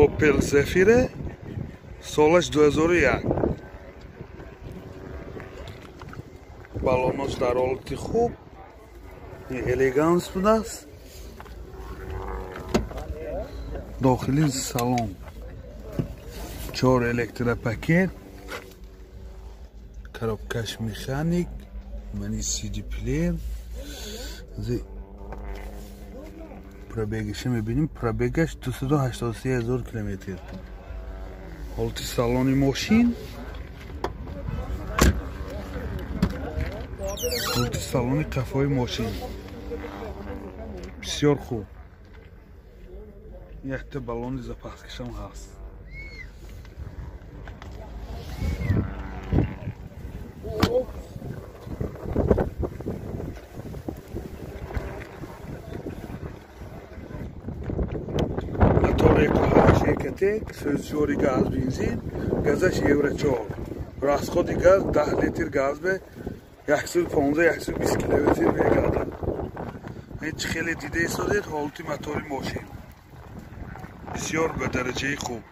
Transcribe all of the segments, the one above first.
Opel Zafira, солаш 2001. Балонош дар ҳолати хуб, элеганс будааст. Дохили салон 4 электропакет, коробкаш механик, мани CD плеер. Пробегаш мебинем, пробегаш 283 000 километр. Ҳолати салони мошин, ҳолати салони қафои мошин бисёр хуб. Якта баллони запаскашам ҳаст. Мотор 1.8 Ecotec, сӯзишвори газ бензин, газаш евро 4. Расходи газ 10 литр газ бе 115-120 километр мегардад. Ҳеҷ хеле дида истодед ҳолати мотори мошин. Бисёр ба дараҷаи хуб.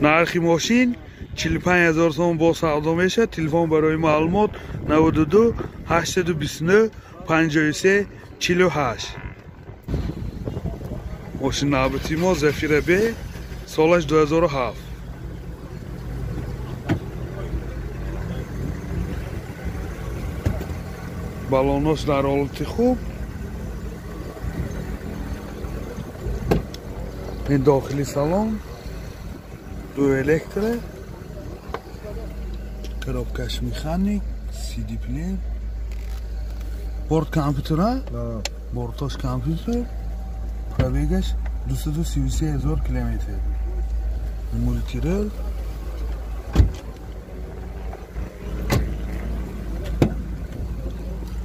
Нархи мошин 45 000 сом бо савдо мешавад. Телефон барои маълумот 92 829 53 48. Мошин навбати мо Zafira B, солаш 2007. Балонош дар ҳолати хуб. Ин дохили салон, ду электро, коробкаш механик, CD плеер, борт компютера, бортош компютер, пробегаш 233 000 километр. Мультирел.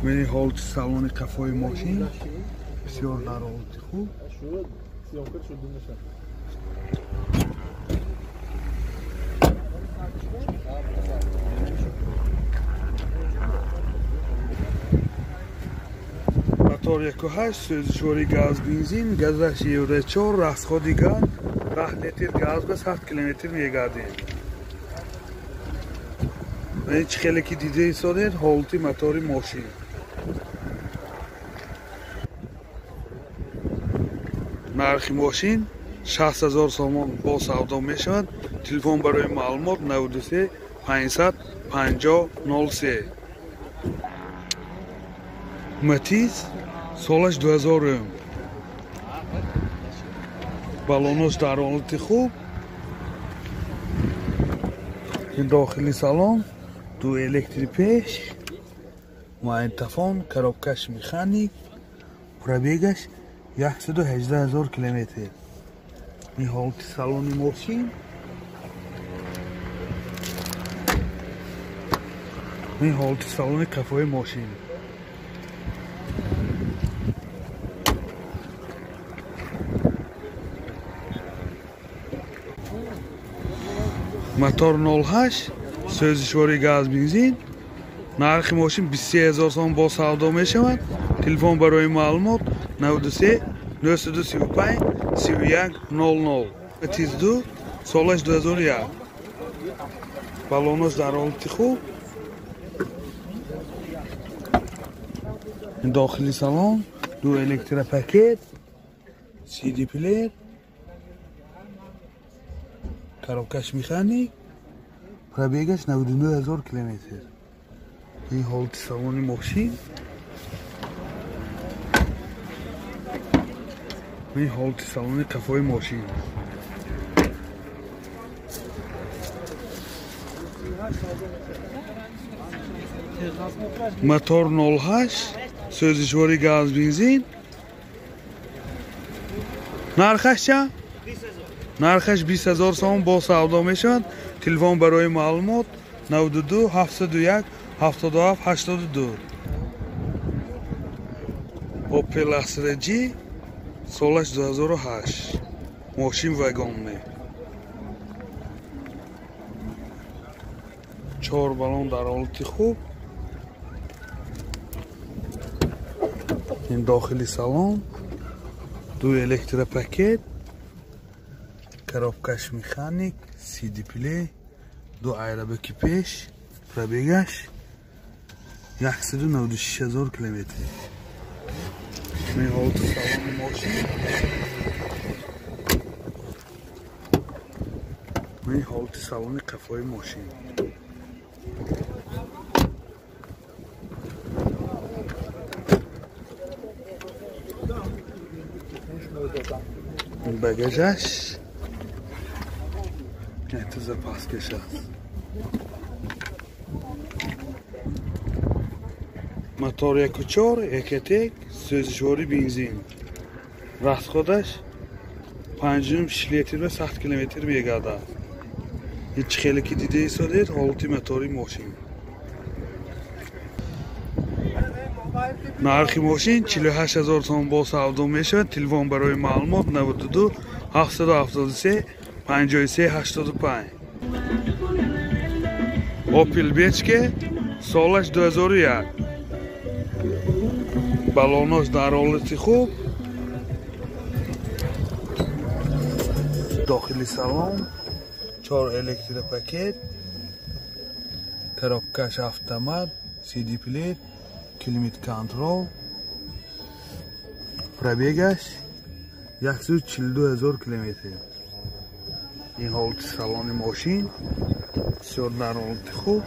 Мени ҳолати салони қафои мошин бисёр дар ҳолати хуб. Мотор 1.8, сӯзишвори газ бензин, газаш евро 4, расходи газ 10 литр газ ба 100 километр мегардид. Ҳеҷ хеле ки дида истодед ҳолати мотори мошин. Нархи мошин 60 000 сомон бо савдо мешавад. Телефон барои маълумот 93 500 50 03. Matiz, солаш 2000. Балонош дар ҳолати хуб. Ин дохили салон, ду электри пеш, магнитофон, коробкаш механик, пробегаш 118 000 километр. Ин ҳолати салони мошин. Ин ҳолати салони қафои мошин. Мотор 0.8, сӯзишвори газ бензин. Нархи мошин 23 000 сом бо савдо мешавад. Телефон барои маълумот 93 935 31 00. Matiz 2, солаш 2001. Балонош дар ҳолати хуб. Дохили салон, ду электропакет, CD плеер, коробкаш механик, пробегаш 99 000 километр. Ин ҳолати салони мошин. Ин ҳолати салони қафои мошин. Мотор 0.8, сӯзишвори газ бензин. Нархаш чанд? Нархаш 20 000 сом бо савдо мешавад. Телефон барои маълумот 92 701 77 82. Opel Astra G, солаш 2008. Мошин вагонне. 4 баллон дар ҳолати хуб. Ин дохили салон, Ду электропакет, коробкаш механик, CD плей, ду айрабаки пеш, пробегаш 196 000 километр. Ин ҳолати салони мошин. Ин ҳолати салони қафои мошин. Багажаш это запаскаш аст. Мотор 1.4 Экотек, сӯзишвори бензин. Расходаш 5.6 литр ва 100 километр мегардад. Ҳеҷ хеле ки дида истодед ҳолати мотори мошин. Нархи мошин 48 000 сом бо савдо мешавад. Телефон барои маълумот 92 773 53 85. Opel Vectra солаш 2001. Балонош дар ҳолати хуб. Дохили салон 4 электропакет, коробкаш автомат, CD плеер, климат контрол, пробегаш 142 000 километр. Ин ҳолати салони мошин бисёр дар ҳолати хуб.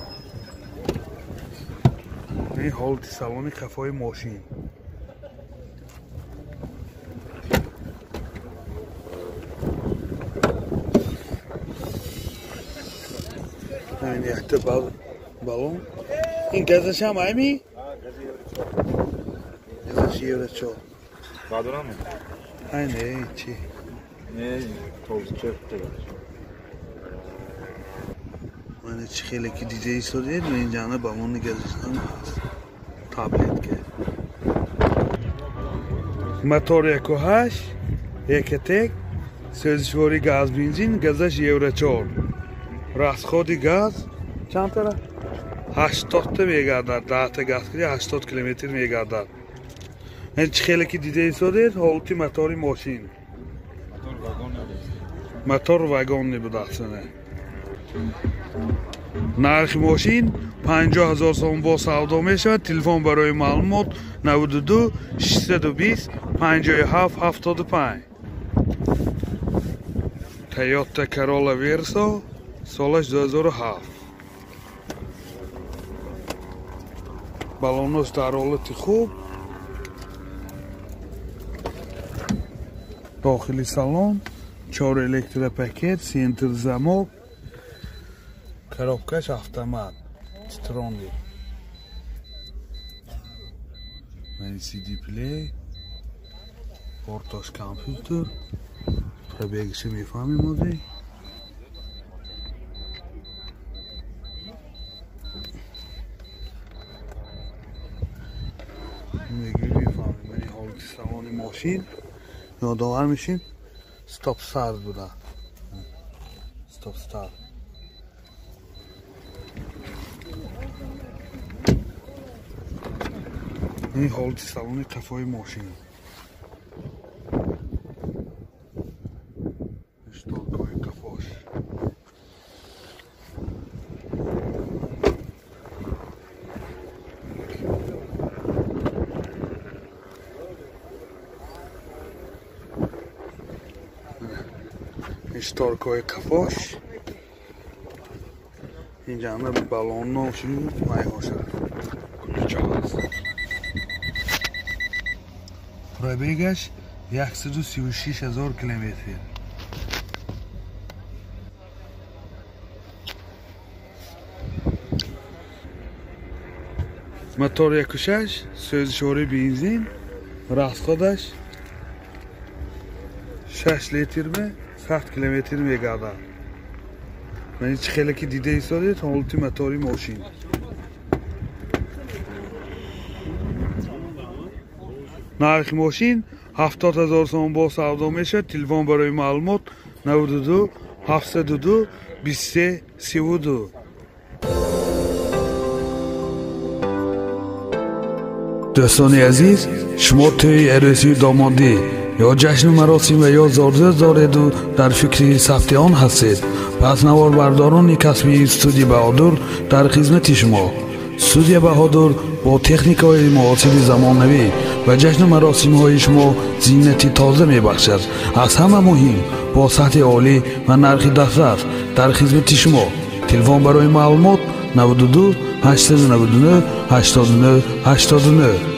Ин ҳолати салони қафои мошин. Ин якта балон. Ин газашам ами? Газаш евро 4. Бадорам? Ай не, чи? Не, толчек тегаш. Мана чи хеле ки дида истодед, ин ҷана балони газашам ҳаст. Таблетка. Мотор 1.8 Экотек, сӯзишвори газ бензин, газаш евро 4. Расходи газ чанд тара? 80 та мегардад. 10 та газ кири 80 километр мегардад. Ин чи хеле ки дида истодед ҳолати мотори мошин. Мотор вагонни будааст. Нархи мошин 50 000 сом бо савдо мешавад. Телефон барои маълумот 92 620 57 75. Toyota Corolla Verso солаш 2007. Балонош дар ҳолати хуб. Дохили салон 4 электропакет, центр замок, коробкаш автомат, Титроник. CD плей, порташ компютер, пробегаши мефаҳмем ҳозир. Мефаҳмем ин ҳолати салони мошин. Ёдовар мешим стоп старт буда. Стоп старт. Ин ҳолати салони қафои мошин. Шторкаҳои қафош. Шторкаҳои қафош. Ин ҷанба балоноши майҳоша. Ключо ҳаст. Пробегаш 136 000 километр. Мотор 1.6, сӯзишвори бензин, расходаш 6 литр ме 100 километр мегардад. Ман чи хеле ки дида истодед ҳолати мотори мошин. Нархи мошин 70 000 сом бо савдо мешавад. Телефон барои маълумот 92 702 23 32. Дӯстони азиз, шумо тӯи арӯсии домодӣ Ё ҷашну маросим ва ё зорзӯз дореду дар фикри сабти он ҳастед, пас наворбардорони касбии студия Баҳодур дар хизмати шумо. Студия Баҳодур бо техникаҳои муосири замонавӣ ва ҷашну маросимҳои шумо зинати тоза мебахшад. Аз ҳама муҳим, бо сатҳи олӣ ва нархи дастрас дар хизмати шумо. Телефон барои маълумот: 92 899 89 89.